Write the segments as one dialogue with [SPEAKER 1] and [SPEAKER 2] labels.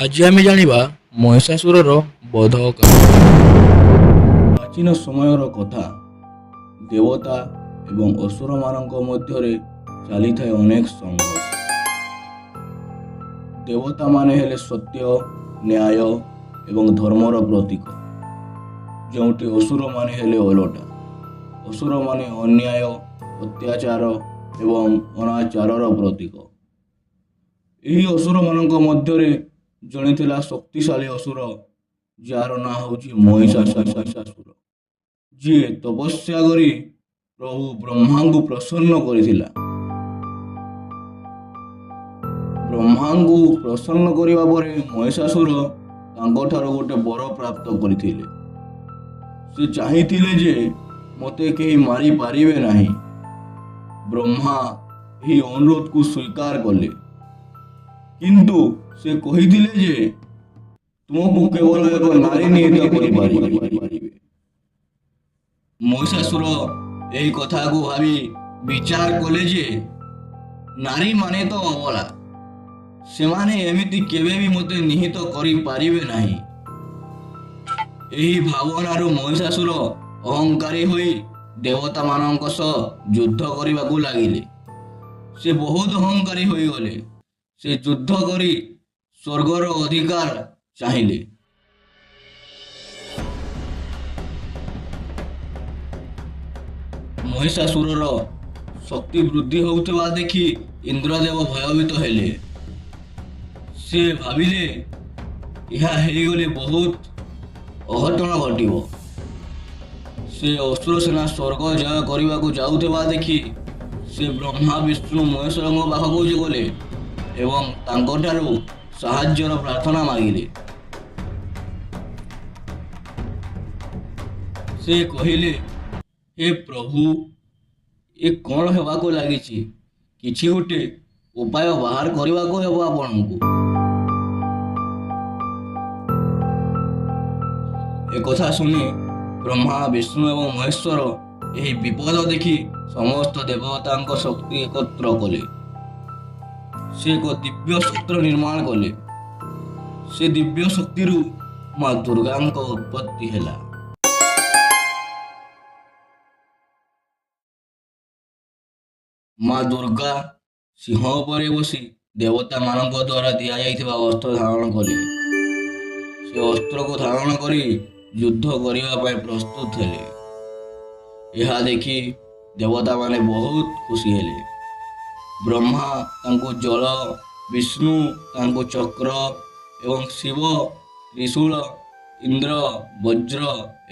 [SPEAKER 1] ଆଜି ଆମେ ଜାଣିବା ମହିଷାସୁରର ବଧ କାହାଣୀ।
[SPEAKER 2] ପ୍ରାଚୀନ ସମୟର କଥା। ଦେବତା ଏବଂ ଅସୁରମାନଙ୍କ ମଧ୍ୟରେ ଚାଲିଥାଏ ଅନେକ ସଂଘର୍ଷ। ଦେବତାମାନେ ହେଲେ ସତ୍ୟ, ନ୍ୟାୟ ଏବଂ ଧର୍ମର ପ୍ରତୀକ, ଯେଉଁଠି ଅସୁରମାନେ ହେଲେ ଓଲଟା। ଅସୁରମାନେ ଅନ୍ୟାୟ, ଅତ୍ୟାଚାର ଏବଂ ଅନାଚାରର ପ୍ରତୀକ। ଏହି ଅସୁରମାନଙ୍କ ମଧ୍ୟରେ ଜଣେ ଥିଲା ଶକ୍ତିଶାଳୀ ଅସୁର, ଯାହାର ନାଁ ହେଉଛି ମହିଷାସୁର, ଯିଏ ତପସ୍ୟା କରି ପ୍ରଭୁ ବ୍ରହ୍ମାଙ୍କୁ ପ୍ରସନ୍ନ କରିଥିଲା। ବ୍ରହ୍ମାଙ୍କୁ ପ୍ରସନ୍ନ କରିବା ପରେ ମହିଷାସୁର ତାଙ୍କଠାରୁ ଗୋଟେ ବର ପ୍ରାପ୍ତ କରିଥିଲେ। ସେ ଚାହିଁଥିଲେ ଯେ ମୋତେ କେହି ମାରିପାରିବେ ନାହିଁ। ବ୍ରହ୍ମା ଏହି ଅନୁରୋଧକୁ ସ୍ୱୀକାର କଲେ, କିନ୍ତୁ ସେ କହିଥିଲେ ଯେ ତୁମକୁ କେବଳ ଏକ ନାରୀ ନିହିତ କରିପାରିବେ। ମହିଷାସୁର ଏହି କଥାକୁ ଭାବି ବିଚାର କଲେ ଯେ ନାରୀମାନେ ତ ଅବଲା, ସେମାନେ ଏମିତି କେବେ ବି ମୋତେ ନିହିତ କରିପାରିବେ ନାହିଁ। ଏହି ଭାବନାରୁ ମହିଷାସୁର ଅହଙ୍କାରୀ ହୋଇ ଦେବତାମାନଙ୍କ ସହ ଯୁଦ୍ଧ କରିବାକୁ ଲାଗିଲେ। ସେ ବହୁତ ଅହଙ୍କାରୀ ହୋଇଗଲେ। ସେ ଯୁଦ୍ଧ କରି ସ୍ୱର୍ଗର ଅଧିକାର ଚାହିଁଲେ। ମହିଷାସୁରର ଶକ୍ତି ବୃଦ୍ଧି ହେଉଥିବା ଦେଖି ଇନ୍ଦ୍ରଦେବ ଭୟଭୀତ ହେଲେ। ସେ ଭାବିଲେ ଏହା ହେଇଗଲେ ବହୁତ ଅଘଟଣ ଘଟିବ। ସେ ଅସୁର ସେନା ସ୍ୱର୍ଗ ଜୟ କରିବାକୁ ଯାଉଥିବା ଦେଖି ସେ ବ୍ରହ୍ମା, ବିଷ୍ଣୁ, ମହେଶ୍ୱରଙ୍କ ପାଖକୁ ଗଲେ ଏବଂ ତାଙ୍କଠାରୁ ସାହାଯ୍ୟର ପ୍ରାର୍ଥନା ମାଗିଲେ। ସେ କହିଲେ, ହେ ପ୍ରଭୁ, ଏ କ'ଣ ହେବାକୁ ଲାଗିଛି? କିଛି ଗୋଟେ ଉପାୟ ବାହାର କରିବାକୁ ହେବ ଆପଣଙ୍କୁ। ଏକଥା ଶୁଣି ବ୍ରହ୍ମା, ବିଷ୍ଣୁ ଏବଂ ମହେଶ୍ୱର ଏହି ବିପଦ ଦେଖି ସମସ୍ତ ଦେବତାଙ୍କ ଶକ୍ତି ଏକତ୍ର କଲେ। ସେ ଏକ ଦିବ୍ୟ ଶସ୍ତ୍ର ନିର୍ମାଣ କଲେ। ସେ ଦିବ୍ୟ ଶକ୍ତିରୁ ମା ଦୁର୍ଗାଙ୍କ ଉତ୍ପତ୍ତି ହେଲା। ମା ଦୁର୍ଗା ସିଂହ ଉପରେ ବସି ଦେବତାମାନଙ୍କ ଦ୍ୱାରା ଦିଆଯାଇଥିବା ଅସ୍ତ୍ର ଧାରଣ କଲେ। ସେ ଅସ୍ତ୍ରକୁ ଧାରଣ କରି ଯୁଦ୍ଧ କରିବା ପାଇଁ ପ୍ରସ୍ତୁତ ହେଲେ। ଏହା ଦେଖି ଦେବତାମାନେ ବହୁତ ଖୁସି ହେଲେ। ବ୍ରହ୍ମା ତାଙ୍କୁ ଜଳ, ବିଷ୍ଣୁ ତାଙ୍କୁ ଚକ୍ର ଏବଂ ଶିବ ତ୍ରିଶୂଳ, ଇନ୍ଦ୍ର ବଜ୍ର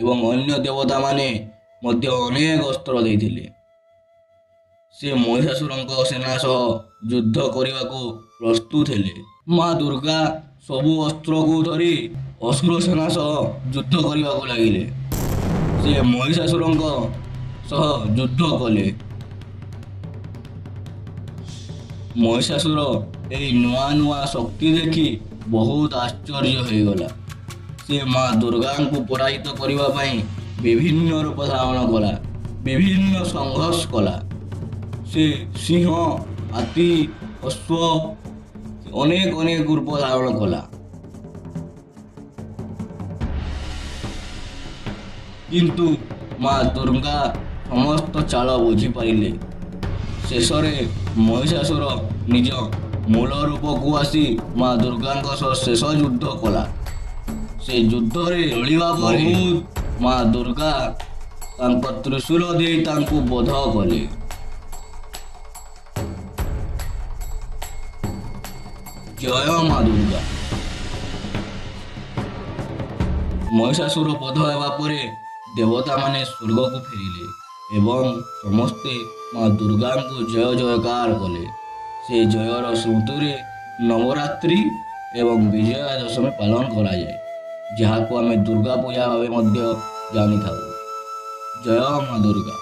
[SPEAKER 2] ଏବଂ ଅନ୍ୟ ଦେବତାମାନେ ମଧ୍ୟ ଅନେକ ଅସ୍ତ୍ର ଦେଇଥିଲେ। ସେ ମହିଷାସୁରଙ୍କ ସେନା ସହ ଯୁଦ୍ଧ କରିବାକୁ ପ୍ରସ୍ତୁତ ହେଲେ। ମା ଦୁର୍ଗା ସବୁ ଅସ୍ତ୍ରକୁ ଧରି ଅସୁର ସେନା ସହ ଯୁଦ୍ଧ କରିବାକୁ ଲାଗିଲେ। ସେ ମହିଷାସୁରଙ୍କ ସହ ଯୁଦ୍ଧ କଲେ। ମହିଷାସୁର ଏହି ନୂଆ ନୂଆ ଶକ୍ତି ଦେଖି ବହୁତ ଆଶ୍ଚର୍ଯ୍ୟ ହୋଇଗଲା। ସେ ମା ଦୁର୍ଗାଙ୍କୁ ପରାଜିତ କରିବା ପାଇଁ ବିଭିନ୍ନ ରୂପ ଧାରଣ କଲା, ବିଭିନ୍ନ ସଂଘର୍ଷ କଲା। ସେ ସିଂହ, ହାତୀ, ଅଶ୍ୱ ଅନେକ ଅନେକ ରୂପ ଧାରଣ କଲା। କିନ୍ତୁ ମା ଦୁର୍ଗା ସମସ୍ତ ଚାଳ ବୁଝିପାରିଲେ। ଶେଷରେ ମହିଷାସୁର ନିଜ ମୂଳ ରୂପକୁ ଆସି ମା ଦୁର୍ଗାଙ୍କ ସହ ଶେଷ ଯୁଦ୍ଧ କଲା। ସେ ଯୁଦ୍ଧରେ ଲଢ଼ିବା ପରେ ମା ଦୁର୍ଗା ତାଙ୍କ ତ୍ରିଶୂଳ ଦେଇ ତାଙ୍କୁ ବଧ କଲେ। ଜୟ ମା ଦୁର୍ଗା। ମହିଷାସୁର ବଧ ହେବା ପରେ ଦେବତାମାନେ ସ୍ୱର୍ଗକୁ ଫେରିଲେ ଏବଂ ସମସ୍ତେ ମା ଦୁର୍ଗାଙ୍କୁ ଜୟ ଜୟକାର କଲେ। ସେ ଜୟର ସ୍ମୃତିରେ ନବରାତ୍ରି ଏବଂ ବିଜୟା ଦଶମୀ ପାଳନ କରାଯାଏ, ଯାହାକୁ ଆମେ ଦୁର୍ଗା ପୂଜା ଭାବେ ମଧ୍ୟ ଜାଣିଥାଉ। ଜୟ ମା ଦୁର୍ଗା।